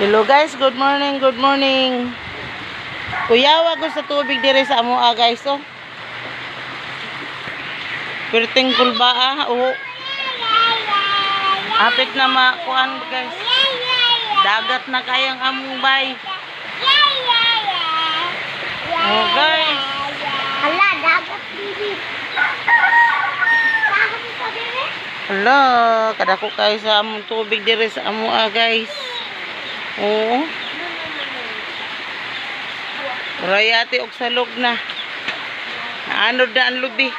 Hello guys, good morning, good morning. Kuyawa ko sa tubig dire sa amoa, guys, oh. Perting kulbaa, oh. Apit na makuan, guys. Dagat na kayang among bay. Oh guys. Hala, dagat bibi. Dagat ito bibi. Hala, kadako kayo sa among tubig dire sa amoa, guys. Oo. Rayati og salog na. Naanod na ang lubi.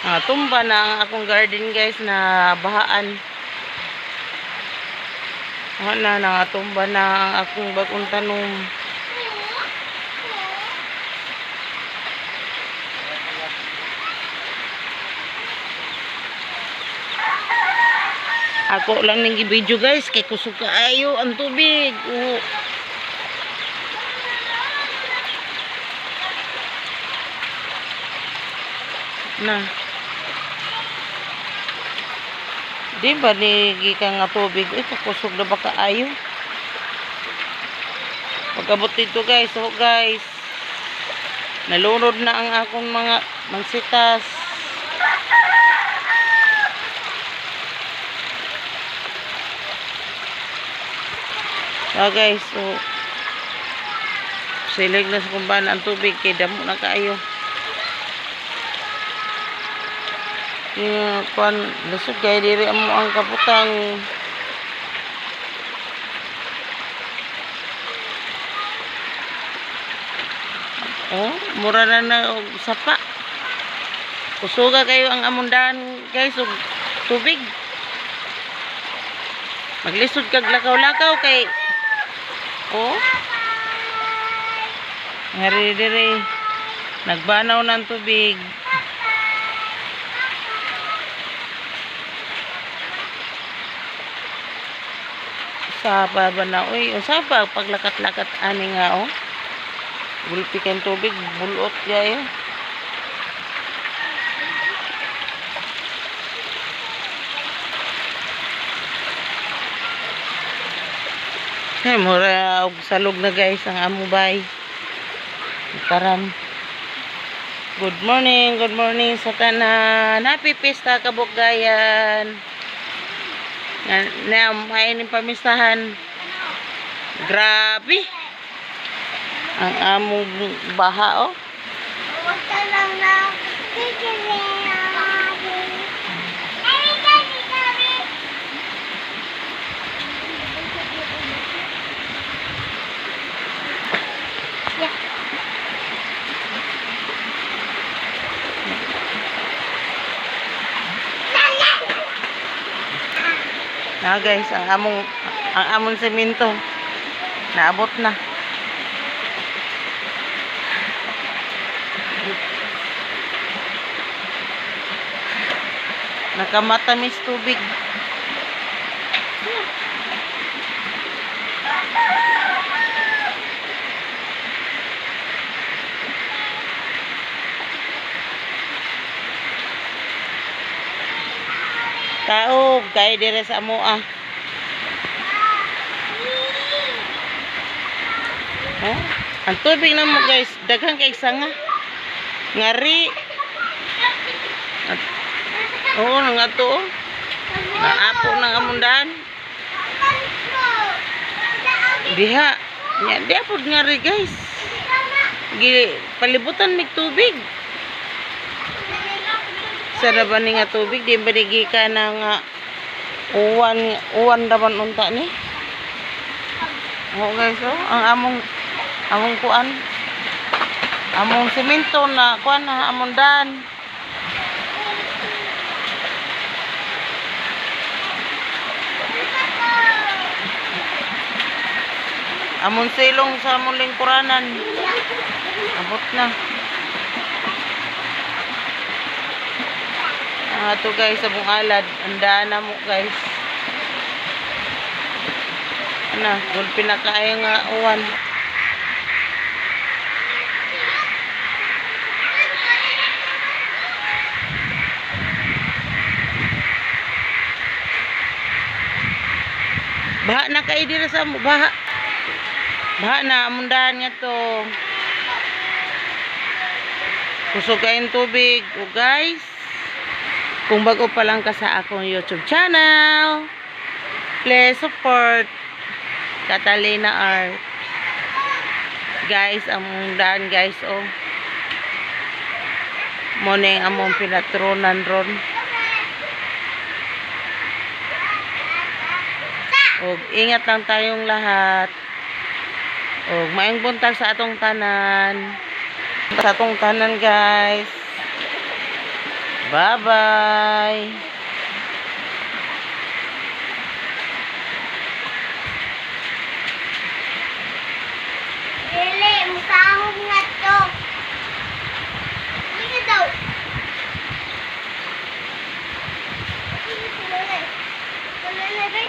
Ah, tumba na ang akong garden, guys, na bahaan. Wala na, tumba na ang akong bagong tanom. Ako lang ning video, guys, kay kusog kaayo ang tubig. Oo. Na. Di ba ni gikan nga tubig? Ay, kakusog na ba kaayo? Pagabot dito, guys, oh guys. Nalunod na ang akong mga mansitas. Ah guys, so silig na sa kumban ang tubig kay damo na kaayo. Yung kuan lisod kay diri amo ang kaputang. Oh, mura na na og sapa. Kusuga kayo ang amundahan, guys, og tubig. Maglisod kag lakaw-lakaw kay oh. Ngari dire nagbanaw ng tubig. Sapa ba na oy, usa pa paglakat-lakat ani nga oh. Gulpi kay tubig, bulot gay. Hey, mura og salog na, guys, ang amo bay. Karan. Good morning sa tanan. Happy Pista Cabucgayan. Na, na may ning pamistahan. Grabe. Ang among baha oh. Huwag ka lang na. Kami, kami, kami. Yeah. Na guys, ang among semento naabot na. Nakamatamis tubig. Taob kay dire sa amoa. Oh, ang tubig na mo, guys, daghan kay sanga. Ngari. At, oo, nga to. Oh. Naapo ng amundahan. Diha. Nya diha pod ngari, guys. Gi palibutan mig tubig. Sa na ba ni nga tubig di ba ni gikan na nga uwan uwan raman unta ni. Oh guys, oh, ang among kuan. Among semento na kuan na among dan. Among silong sa among lingkuranan. Abot na. Ang ato, guys, sa alad. Andaan na mo, guys. Ana, gulpi na kaayo nga uwan. kay diri sa amo, baha. Baha na among daan nga to. Kusog kayong tubig. O guys, kung bago pa lang ka sa akong YouTube channel, please support Catalina Art. Guys, among daan, guys, oh. Mao ning among pinatronan ron. Og ingat lang tayong lahat. Og maayong buntag sa atong tanan. Sa atong tanan, guys. Bye-bye. Dili, musahog nga to. Dili daw. Dili, dili. Dili, dili.